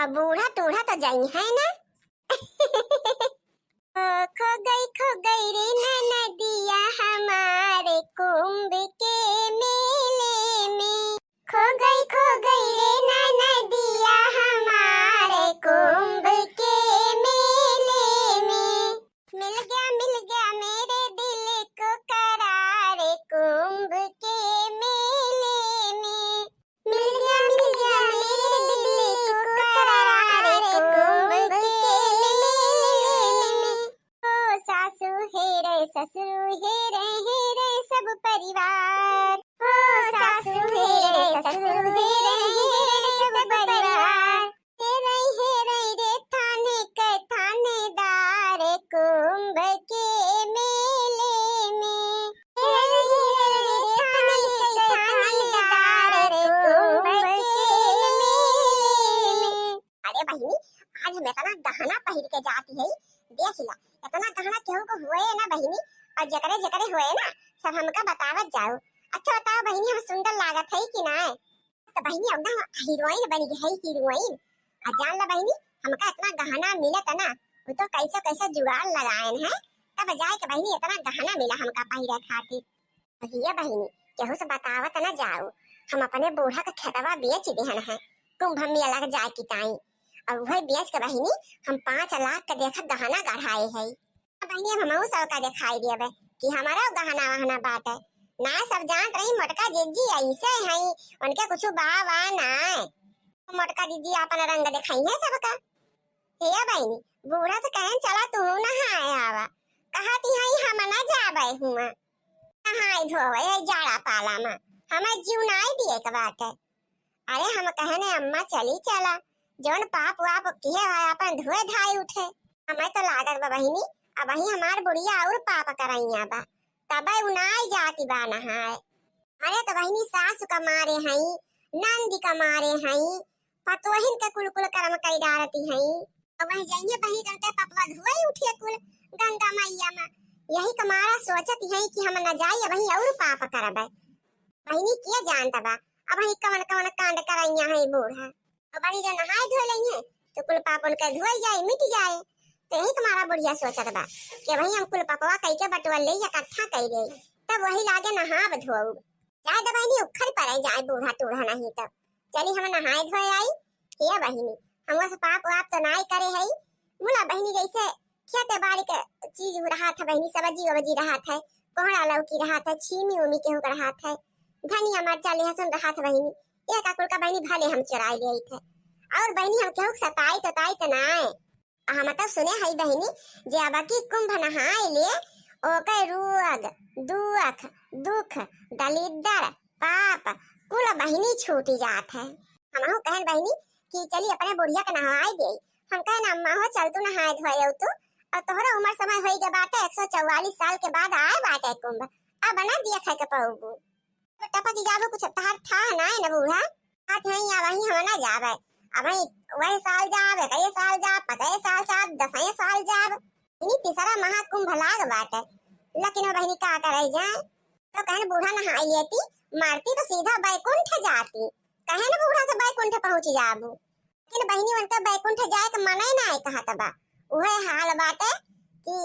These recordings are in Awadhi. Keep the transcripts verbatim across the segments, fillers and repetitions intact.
अब बूढ़ा टूढ़ा तो जाई है ना। ओ, खो गई, खो गई रे ननदिया हमारे कुंभ के मेले में। खो गई, खो गई रे ननदिया हमारे कुंभ के मेले में। मिल गया, मिल गया मेरे दिल को करार कुंभ के मेले में। मिल गया, मिल गया मेरे दिल को करार कुंभ के मेले में। ओ सासू हेरे, ससुर हेरे, हेरे सब परिवार। ओ सासू हेरे, ससुर हेरे, हेरे सब परिवार। हेरे, हेरे रे थाने के थानेदार कुंभ के मेले में। हेरे, हेरे रे थाने के थानेदार कुंभ के मेले में। अरे बहिनी, आज हम इतना गहना पहिर के जाती है, देख ला, इतना गहना केहू को हुए ना बहिनी, और जकरे जकरे हुए ना, सब हमका बतावत जाओ। अच्छा बताओ बहिनी, हम सुंदर लागत है कि ना? तो बहिनी, अब ना हीरोइन बन गई है, हीरोइन। आ जान ला बहिनी, हमका इतना गहना मिलत है ना, वो तो कैसे कैसे जुगाड़ लगाएन है, तब जाए के बहिनी इतना गहना मिला हमका पहिरे खातिर। भैया बहिनी, केहू से बतावत न जाओ, हम अपने बूढ़ा का खेतवा बेच देहन है कुंभ मेला के जाए की ताई। और वही बेच के बहिनी हम पाँच लाख के देखा गहना गढ़ाए है। बहिनी, अब हमहू सबका दिखाई देबे कि हमारा गहना वहना बाटे। ना सब जानत रही मोटका जिज्जी ऐसे हैं, उनके कुछ बा वा ना। मोटका जिज्जी अपन रंग दिखाई है सबका। हे बहिनी, बूढ़ा से कहन चला तू नहाए आवा। कहती है हम ना जाबे हुआ। नहाए धोवे है जाड़ा पाला में, हमें जीव नाई दिए के बाटे। अरे हम कहने अम्मा चली चला, जौन पाप वाप किहे है अपन धोए धाए उठे। हमें तो लागत बा बहिनी, अब वही हमार बुढ़िया और पाप करैया बा, तबे उ नाई जाती बा नहाए। अरे तो बहिनी सासु का मारे हई, नंदी का मारे हई, पतोहिन के कुल कुल कर्म कई डारती हई। अब वही जाइए बहिनी जौन के पपवा धोए उठे कुल गंगा मैया में, यही का मारा सोचत हई कि हम न जाई, अब वही और पाप करबे। बहिनी के जानत बा अब वही कवन कवन कांड करैया है बूढ़ा। अब बहिनी जो नहाए धोए लइहे तो कुल पाप उनके धोए जाए, मिट जाए। तो यही का मारा बुढ़िया सोचत बा कि वही हम कुल पपवा कई के बटुआ ले इकट्ठा कई दे, तब वही लागे नहाब धोब। जाए दे बहिनी, उखड़ पड़े जाए बूढ़ा टूढ़ा नहीं तो। चली हम नहाए धोए आई। हे बहिनी, हम से पाप वाप तो नाई करे हई। मुला बहिनी जैसे खेते बाड़ी के चीज रहत है बहिनी, सब्जी वब्जी रहत है, कोहड़ा लौकी रहत है, छीमी उमी केहू के रहत है, धनिया मरचा लहसुन रहत है बहिनी, एक कुल का बहिनी भले हम चुराई ले आई थे। और बहिनी हम केहू के सताई तताई तो नाई। हम तो सुने हई बहिनी, जे अबकी कुंभ नहाए ले, ओके रोग, दुख, दुख, दलिद्दर, पाप, कुल बहिनी छूटी जात है। हमहू कहन बहिनी कि चली अपने बुढ़िया के नहवाए देई। हम कहन अम्मा हो चल तू नहाए धोए तू, और तोहरा उम्र समय होई गए बाटे, एक सौ चौवालीस साल के बाद आए बाटे कुंभ, अब ना देखे के पउबू। टपक जाबो कुछ तहार थाह ना है ना बूढ़ा। हाथ है या वही हम ना जाबे। अब वही वही साल जाबे, कई साल जाब, पचास साल जाब, दस साल जाब। इन्हीं तीसरा महाकुंभ लाग बाटे। लेकिन वो बहिनी का करे जाए? तो कहन बूढ़ा नहाई लेती, मरती तो सीधा बैकुंठ जाती। कहन बूढ़ा से बैकुंठ पहुँच जाबू। लेकिन बहिनी उनका बैकुंठ जाए के मने ना है कहत बा। उहे हाल बाटे कि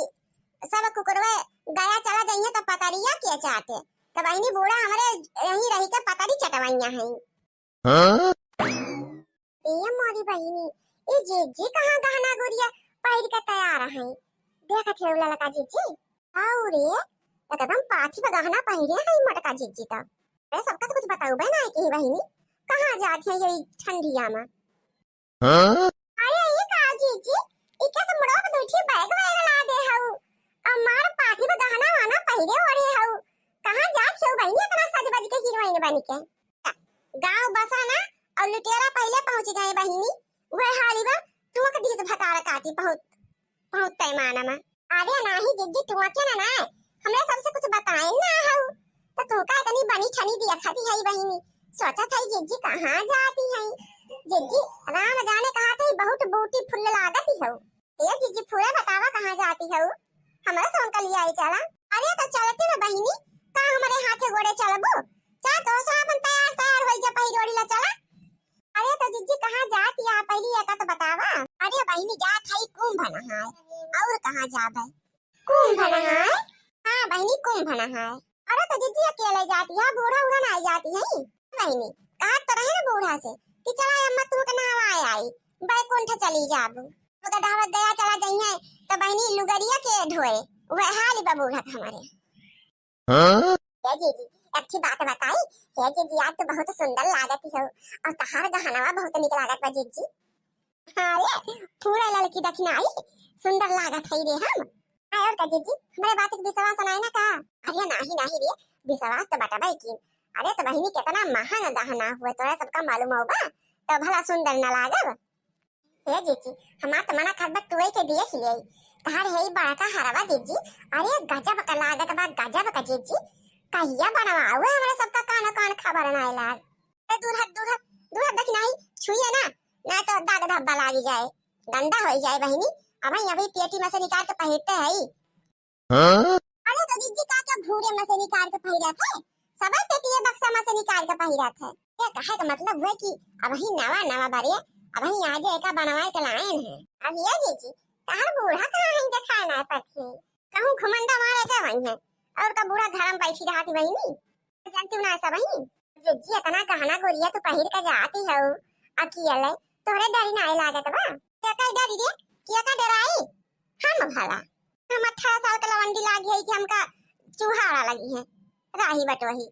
सब कुकुरवे गया चला जाइए तो पतरिया के चाटे। तो बहिनी बूढ़ा हमरे यहीं रही के पतरी चटवैया हैं। हाँ? ए मोरी बहिनी, ए जीजी कहाँ गहना गुरिया पहिर के तैयार हैं? देखत है ललका जीजी। हाउ रे, एकदम पाथी पे गहना पहिरे हैं मोटका जीजी तो। अरे सबका तो कुछ बताउबे ना है कि बहिनी, कहाँ जात है ये ठंडिया में? हाँ? अरे, ई का जीजी? ई का से मुड़वा पे दुइठी बैग वैग ला दे हऊ? अउ मार पाथी में गहना वहना पहिरे ओढ़े हऊ। कहाँ जात हऊ बहिनी इतना सज बज के हीरोइन बन के? गाँव बसा ना अउ लुटेरा पहिले पहुँच गए बहिनी। उहे हाली बा, तुहक दिस भतार काटी पहुँच पहुँचते माना मा। अरे नाही जिज्जी, तुहके ना ना, हमरे सबसे कुछ बताए ना हऊ। तो तुहका इतनी बनी ठनी दिया खती है बहिनी। सोचत है जिज्जी कहाँ जाती है। जिज्जी, राम जाने कहा थे बहुत ब्यूटीफुल लागत ही हऊ। ए जिज्जी, पूरा बतावा कहाँ जाती हऊ? हमरा सोन का लिया आई चला। अरे तो चलती ना बहिनी, का हमरे हाथे गोड़े चलबू? चल तो से अपन तैयार तैयार होई जा पहिरोड़ी ला चला। अरे तो जिज्जी कहाँ जात या पहली एका तो बतावा। अरे बहिनी, जात हई कुंभ नहाए। और कहाँ जाबे? कुंभ नहाए? हाँ बहिनी, कुंभ नहाए। अरे तो जिज्जी अकेले जाती है, बूढ़ा उढ़ा ना जाती है। बहिनी, कहत तो रहे ना बूढ़ा से कि चला अम्मा तू के नहवाए आई, बैकुंठ चली जाबू। तो गदहवा गया चला जइहे तो बहिनी लुगरिया के ढोए, वह हाल बा बूढ़ा के हमारे। हाँ? हे जीजी, अच्छी बात बताई। हे जीजी, आज तो बहुत सुंदर लागत हो और तहार गहनवा बहुत निक लागत बा जीजी। हाँ रे, पूरा ललकी दखिनाई सुंदर लागत है रे हम। हाँ, और का जीजी, हमरे बात के विश्वास नाई ना का? अरे नाही नाही रे, विश्वास तो बटबे की। अरे तो बहिनी, कितना महंग गहना हुए, तोरा सबका मालूम होबा, तो भला सुंदर ना लागब? हे जीजी, हमार तो मना खात बा टुए के देख ले। तहार है ई बड़का हरवा जीजी, अरे गजब का लागत बा, गजब का जीजी। कहिया बनवाओ हमरा सबका कानो कान खबर ना लाग। ए, दूर हट, दूर हट, दूर हट, देखी नाही, छुइए ना, ना तो दाग धब्बा लागी जाए, गंदा होई जाए बहिनी। अबही अभी पेटी में से निकाल के पहिरते हई। हाँ? अरे तो जीजी का क्या भूरे में से निकाल के पहिरत है, सबे पेटिए बक्सा में से निकाल के पहिरत है। ये कहे का मतलब हुए कि अबही नवा नवा बरे, अबही आज एका बनवाए के लायन है। अब ये जीजी, तहार बूढ़ा कहाँ है, देखाए ना पड़ती है, कहूँ घुमंडा मारे के वही है, और का बूढ़ा घर में बैठी रहती बहिनी। जानती हूँ ना ऐसा बहिनी, जीजी इतना गहना गुरिया तू पहिर के जाती हो अकेले, तोहरे डरी नाई लागत बा? क्या कई डरी रे, क्या का डराई? हम भला, हम अठारह साल के लवंडी लागी है कि हमका चूहाड़ा लगी है, राही बटोही।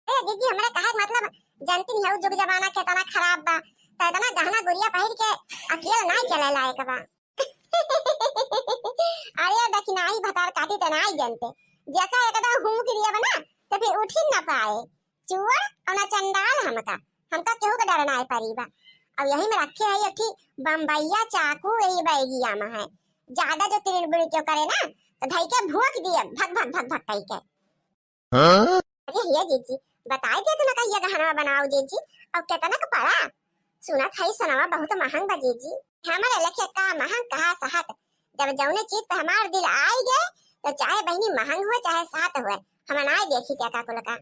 ए जीजी, हमरा कहे के मतलब, जानती नहीं हो जुग जमाना कितना खराब बा, तो इतना गहना गुरिया पहिर के अकेले नाई चले लायक बा। अरे दखिनाही भतार काटी त नाई जनते, जेका एकदम हुमुक दिया बना, तो फिर उठी न पाए। चुअर और ना चंडाल हमका, हमका केहू के डर नाई परी बा। अब यही में रखे है एक ठी बम्बैया चाकू, यही बैगिया में है। ज्यादा जो तिड़बिड़ क्यों करे ना, तो धई के भोंक दिए, भक भक भक भक कई के। हाँ? अरे हिया जीजी, बताई दे तू ना कहिया गहनवा बनाओ जीजी, और केतना के पड़ा? सुनत हई सोनवा बहुत महंग बा जीजी। हमरे लेखे का महंग कहा सहत, जब जौने चीज पे हमार दिल आई गए, तो चाहे बहिनी महंग हो चाहे सहत हो, हम नाई देखी क्या का कुल का।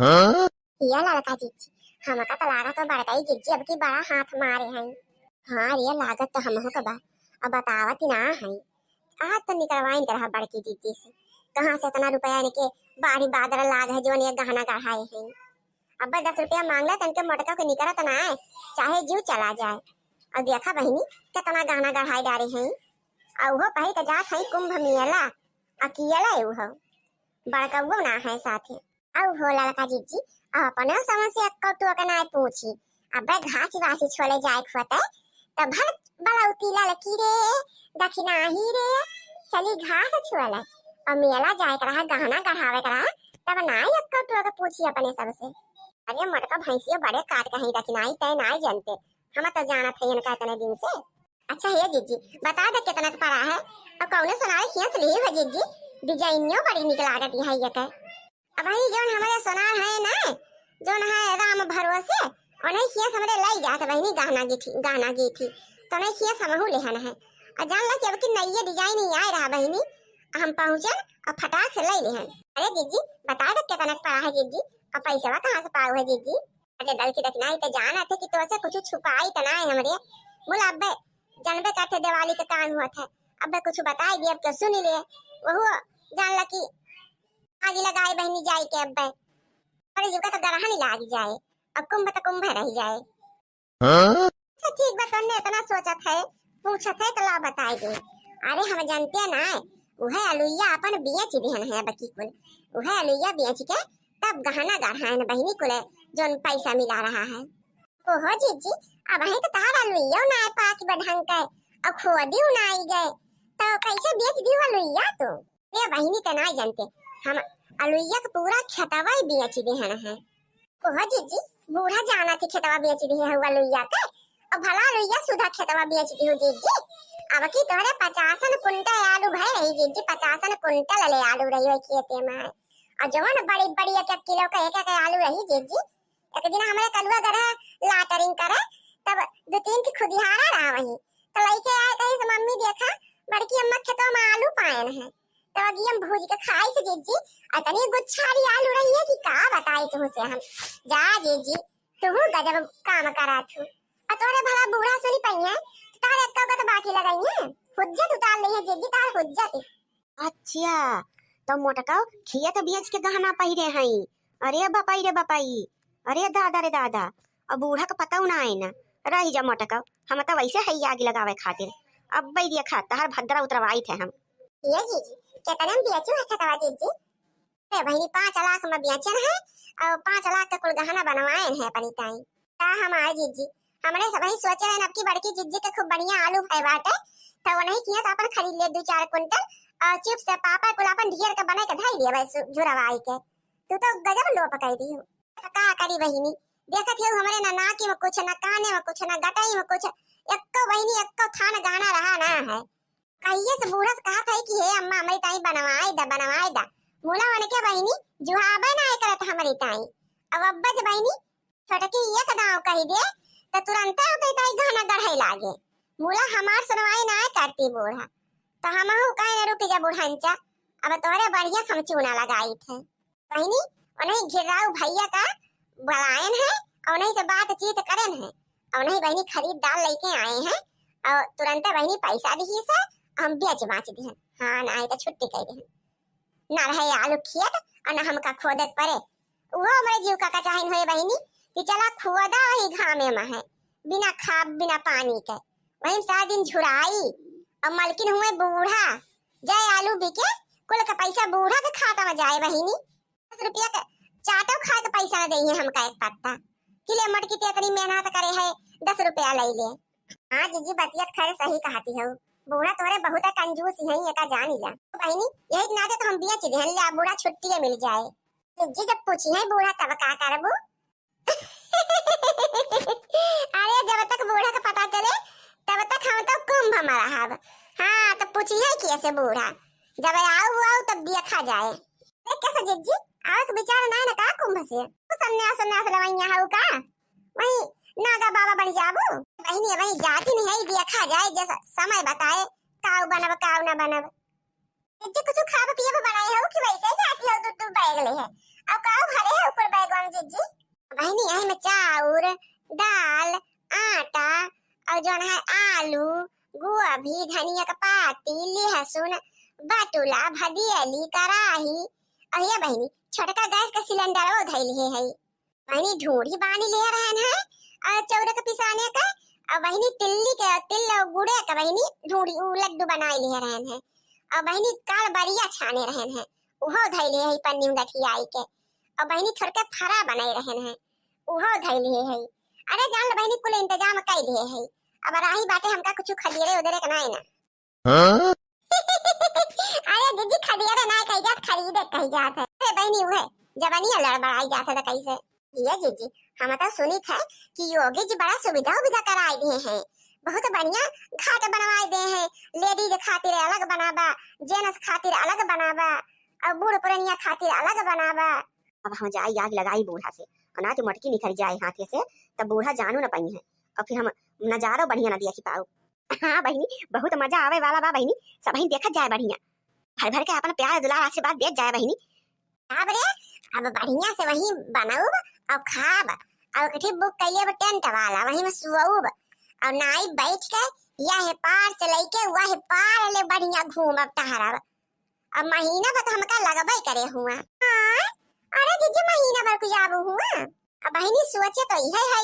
हाँ? हिया ललका जीजी, हमका तो लागत हो बड़काई जीजी अब की बड़ा हाथ मारे हैं। हाँ रे, लागत तो हमहू का बा, अब बतावत ही ना है। आज तो निकलवाइन के रहा बड़की जीजी से, कहाँ से इतना रुपया इनके बाड़ी बादर लाग है, जौन ये गहना गढ़ाए हैं। अब दस रुपया मांगला, तनके मोटका के निकलत ना है, चाहे जीव चला जाए। और देखा बहिनी, कितना गहना गढ़ाए डारे हैं, और वो पहिर के जात है कुंभ मेला, अकेला है वो, बड़कउओ ना है साथे। और हो ललका जीजी, अब अपने समझ से एक कौटुआ के ना पूछी, अबे घास वासी छोले जाए खुआते, तब भर बलौती ललकी रे, दखिनाही रे, चली घास छुअले। और मेला जाए के रहा, गहना गढ़ावे के रहा, तब ना एक कौटुआ के पूछी अपने सबसे। अरे मोटका भैंसियो बड़े काट के हैं दखिनाही, तय नाई जनते, हम तो जानत है इनका इतने दिन से। अच्छा हे जीजी, बता दे कितना के पड़ा है, और कौने सोनारी खींच ली हो जीजी, डिजाइनियो बड़ी निक लागत है ये के। अब वही जौन हमारे सोनार है ना, जौन है राम भरोसे, उन्हें खींच हमरे लाई जात बहिनी गहना गीठी, गहना गीठी, तो उन्हें खींच हमहू लेहन है। और जान ला कि अब की नई डिजाइन ही आए रहा बहिनी, हम पहुँचन और फटाक से ले लेहन। अरे जीजी, बता दे कितना के पड़ा है जीजी, और पैसवा कहाँ से पाऊ है जीजी? अरे दल की दखिनाई तो जानत है कि तोसे कुछ छुपाई तो ना है हमरे। बोला अब्बे, जानबे करते दिवाली के काम हुआ था, अब्बे कुछ बताई दिए, अब क्यों सुन ले, वहु जान ला कि आगी लगाए बहिनी जाई के अब्बे, अरे जीव का तो गरहन लाग जाए, अब कुंभ तो कुंभ रह जाए। हाँ? अच्छा ठीक बा, तन्ने इतना सोचत है, पूछत है, तो ला बताई दे। अरे हम जानते ना है, उहे अलुइया अपन बेच दिहन है बकी कुल, उहे अलुइया बेच के तब गहना गढ़ायन बहिनी कुल, जौन पैसा मिला रहा है। ओहो जीजी, अब ही तो तहार अलुइयो ना पाक बा ढंग के, और खोदियो ना आई गए, तो कैसे बेच दियो अलुइया तू? ए बहिनी, ते ना जानते, हम अलुइया के पूरा खेतवा ही बेच दिहन है। ओहो जीजी, बूढ़ा जाना थी खेतवा बेच दिहे हुआ लुइया के। अब भला लुइया सुधा खेतवा बेच दिहु जीजी। अब की तोहरे पचासन कुंटल आलू भय रही जीजी, पचासन कुंटल ले आलू रही है खेते में। और जवन बड़ी बड़ी एक एक किलो का एक एक आलू रही जीजी। एक दिन हमरे कलुआ गढ़े लाटरिंग करे, तब दो तीन की खुदिहारा रहा वहीं। तो लइके आए कहीं से, "मम्मी देखा, बड़की अम्मा खेतवा में आलू पायन है।" तो अगियम भूज के खाई से जीजी, इतनी गुच्छारी आलू रही है कि का बताई तुमसे हम। जा जीजी, तुहू गजब काम करा थू। तोरे भला बूढ़ा सुनी पइहैं, तोहरे एक्का का तो बाकी लगाई है। हुज्जत उतार ली है जिज्जी, तोहर हुज्जत। अच्छा, तो मोटका खेत बेच के गहना पहिरे हई। अरे बपाई रे बपाई, अरे दादा रे दादा, अब बूढ़ा का पता ना आए ना। रही जा मोटका, हम तो वैसे हई आग लगावे खातिर। अब भाई देखा, तहर भद्रा उतरवाई थे हम। ये जीजी, कितने में बेचू है खेतवा जीजी? अरे बहिनी, पाँच लाख में बेचन है और पाँच लाख का कुल गहना बनवाएन है अपनी ताई। का हमारे जीजी, हमरे सबही सोचे रहन, अब की बड़की जीजी के खूब बढ़िया आलू भए बाटे, तो वो नहीं किया तो अपन खरीद ले दो चार कुंटल और चुप से पापड़ कुल अपन ढेर के बने के धई दिए बस झुरवाई के। तू तो गजब लोप कह दी हो। तो का करी बहिनी, देखत हो हमरे ना नाकी में कुछ, ना काने में कुछ, ना गटई में कुछ, एक्को बहिनी एक्को थान गहना रहा ना है। कहिए से बूढ़ा से कहत है कि हे अम्मा, हमरी ताई बनवाए दा, बनवाए दा। मुला उनके बहिनी जुहाबे ना करत हमरी ताई। अब अब्बा जे बहिनी छोटकी एक दाव कही दे, तो तुरंते ओके ताई गहना गढ़े लागे। मुला हमार सुनवाई ना करती बूढ़ा। तो हमहू कहे न, रुक जा बूढ़ंचा, अब तोहरे बढ़िया से हम चूना लगाई थे। बहिनी, उन्हीं घिर्राऊ भैया का बुलाएन है और उन्हीं से बातचीत करेन है और उन्हीं बहिनी खरीद दाल लेके आए हैं और तुरंते बहिनी पैसा दिहिस है, हम बेच बाच दिहन। हाँ, ना आए तो छुट्टी कह दिहन। ना रहे आलू खेत और ना हमका खोदे के पड़े। उहो हमरे जीव का, का चाहिन होए बहिनी कि चला खोदा वही घामे में है, बिना खाद बिना पानी के, वही सारा दिन झुराई और मलकिन हुए बूढ़ा, जाए आलू बिके, कुल का पैसा बूढ़ा के खाता में जाए बहिनी। दस रुपया के चाटो खाए के पैसा न देइहे हमका एक पत्ता। कि ले मोटकी ते इतनी मेहनत करे है, दस रुपया ले ले। हाँ जीजी, बतिया तो खैर सही कहती हो, बूढ़ा तोरे बहुत कंजूस है, ये का जानी ला। तो बहिनी, यही नाते तो हम बेच देहन, ले बूढ़ा छुट्टी मिल जाए। जीजी, जब पूछिहैं बूढ़ा तब का करबू? अरे, जब तक बूढ़ा के पता चले, तब तक हम तो कुंभ में रहब। हाँ, तो पूछिहैं कैसे बूढ़ा, जब आऊ आऊ तब देखा जाए। अरे कैसे जीजी, आवे के विचार ना है ना का कुंभ से? तू सन्यास सन्यास लवैया हऊ का? वही नागा बाबा बन जाबू। बहिनी, वही जाति नहीं है, देखा जाए जैसा समय बताए, काऊ बनब काऊ ना बनब। जीजी, कुछ खाब पियब बनाई हो कि वैसे ही जाती हो, दू दू बैग ले है। अब काऊ भरे है ऊपर बैगवा में जीजी? बहिनी, यही में चाउर, दाल, आटा और जौन है आलू, गोभी, धनिया का पाती, लहसुन, बटुला, भदियली, कराही और ये बहिनी छोटका गैस का सिलेंडर वो धैल है, है। बहिनी ढूंढी बानी ले रहन है और चौरक पिसाने का, और बहिनी तिल्ली के, तिल और गुड़े का बहिनी ढूंढी उ लड्डू बनाए ले रहन है, और बहिनी काल बरिया छाने रहन है, उहो धैले है पन्नी में गठियाई के, और बहिनी थोड़के फरा बनाए रहन है, उहो धैले है। अरे जान ले बहिनी, कुल इंतजाम कर लिए है, अब राही बाटे हमका कुछ खदियरे उदरे के ना है ना। हाँ? अरे दीदी, खदियरे ना कही जात, खरीदे कही जात है। अरे बहिनी, उहे जवनिया लड़बड़ाई जात है तो कैसे? ये जीजी, हम तो सुनित है कि योगी जी बड़ा सुविधा उविधा कराए दिए हैं, बहुत बढ़िया घाट बनवाए दिए हैं, लेडीज खातिर अलग बनाबा, जेंट्स खातिर अलग बनाबा, और बूढ़ पुरनिया खातिर अलग बनाबा। अब हम जाई आग लगाई बूढ़ा से, और ना तो मटकी निकल जाए हाथे से, तब बूढ़ा जानू न पाई है, और फिर हम नजारो बढ़िया न देखी पाऊ। हाँ बहिनी, बहुत मजा आवे वाला बा बहिनी, सबही देखत जाए बढ़िया, भर भर के अपन प्यार दुलार आशीर्वाद देत जाए बहिनी। अब रे, अब बढ़िया से वहीं बनउब और खाब, और एक ठे बुक कइले अब टेंट वाला, वहीं में सुअउब, और नाई बैठ के यह पार से लेके वह पार ले बढ़िया घूमब टहरब। अब महीना भर तो हमका लगबे करे हुआ। हाँ, अरे जीजी, महीना भर कुछ आबू हुआ। अब बहिनी सोचे तो इहे है।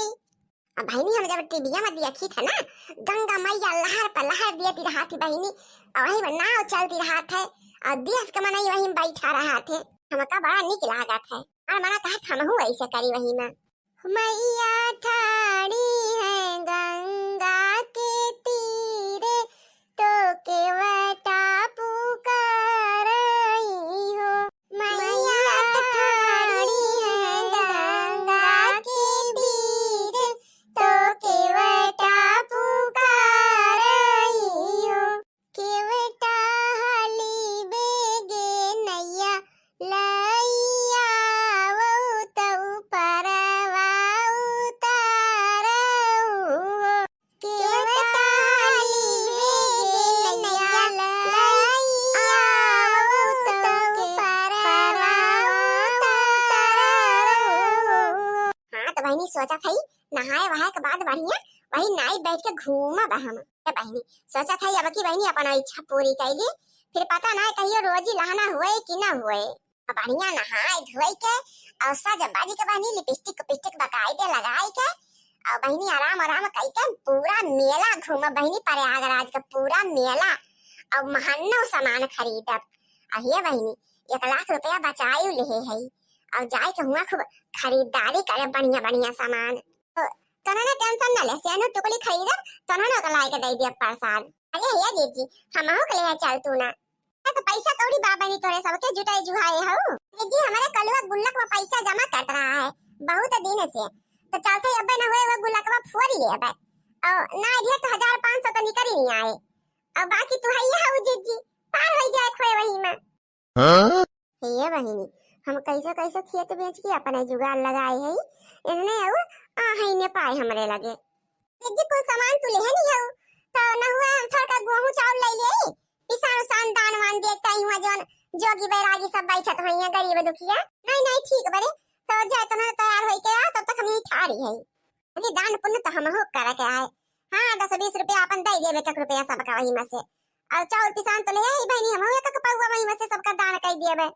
अब बहिनी, हम जब टीवीया में देखी थे ना, गंगा मैया लहर पर लहर देती रहा थी बहिनी, और वहीं पर नाव चलती रहा थे, और देश के मनई वहीं में बैठा रहा थे, हमका बड़ा निक लागत है। और मना कहा हमहू ऐसे करी वहीं में। मैया ठाड़ी है गंगा के तीरे, तो केवटा पुकारई हो। मैया ठाड़ी है गंगा के बीच, तो केवटा पुकारई हो। केवटा हाली बेगे नैया लैया, वो तऊ परवा उतारऊ हो। केवटा हाली बेगे नैया लैया, वो तऊ परवा उतारऊ हो। हाँ, तो बहिनी सोचा थई, नहाए वहाए के बाद बढ़िया वही नाई बैठ के घूमब हम। ए बहिनी, सोचत है अब की बहिनी अपन इच्छा पूरी कैली, फिर पता ना कहियो रोजी लहना हुए कि ना हुए। अब बढ़िया नहाए धोए के और सज बाजी के बहिनी लिपस्टिक पिस्टिक बकाई के लगाई के और बहिनी आराम आराम कई के पूरा मेला घूमब बहिनी, प्रयागराज का पूरा मेला और महन्नो सामान खरीदब। अहे बहिनी, एक लाख रुपया बचाई लेहे है और जाए के हुआ खूब खरीदारी करे बढ़िया बढ़िया सामान। तो तोहने टेंशन न ले, सेनु टुकली खरीदब, तोहने ओके लाए के दे दिया प्रसाद। अरे हे जीजी, हमहू के ले चल तू ना। ए तो पैसा कौड़ी बा बहिनी तोरे सबके जुटाई जुहाए हऊ। जीजी, हमरे कलुआ गुल्लक में पैसा जमा करत रहा है बहुत दिन से, तो चलते अबे न हुए वो गुल्लकवा फोड़ लिए अबे। और ना दिए तो हजार पाँच सौ तो निकल ही नहीं आए। और बाकी तू है ये हऊ जीजी, पार हो जाए खोए वही में। हाँ? हे बहिनी, हम कैसे कैसे खेत बेच के अपने जुगाड़ लगाए है, इन्हें और आ है ने पाए हमरे लगे। जीजी, कुल सामान तू लेहे नहीं हऊ, तो न हुआ हम थोड़ा गेहूं चाउर ले ले, पिसान उसान दान वान दे ताई हुआ जौन जोगी बैरागी सब बैठत हुई हैं गरीब दुखिया। नहीं नहीं ठीक बरे, तो जाए तुम्हारे तैयार होई के आ, तब तक हम यही ठाड़ी है। अरे दान पुण्य तो हमहू करे के आए। हाँ, दस बीस रुपया अपन दे देबे, एक रुपया सबका वही में से। और चाउर पिसान तो ले आई बहिनी, हमहू एक एक पौवा वही में से सबका दान कर देबे।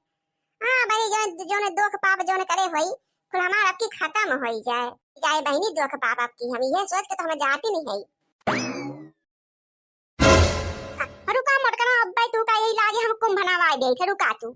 हाँ बहिनी, जौन जौन दोख पाप जौन करे होई, कुल हमार आपकी खत्म होई जाए। जाए बहिनी दोख पाप आपकी, हम ये सोच के तो हम जाती नहीं है। रुका मोटकना, अब भाई तू का यही लागे हम कुंभ नवाए दे थे, रुका तू।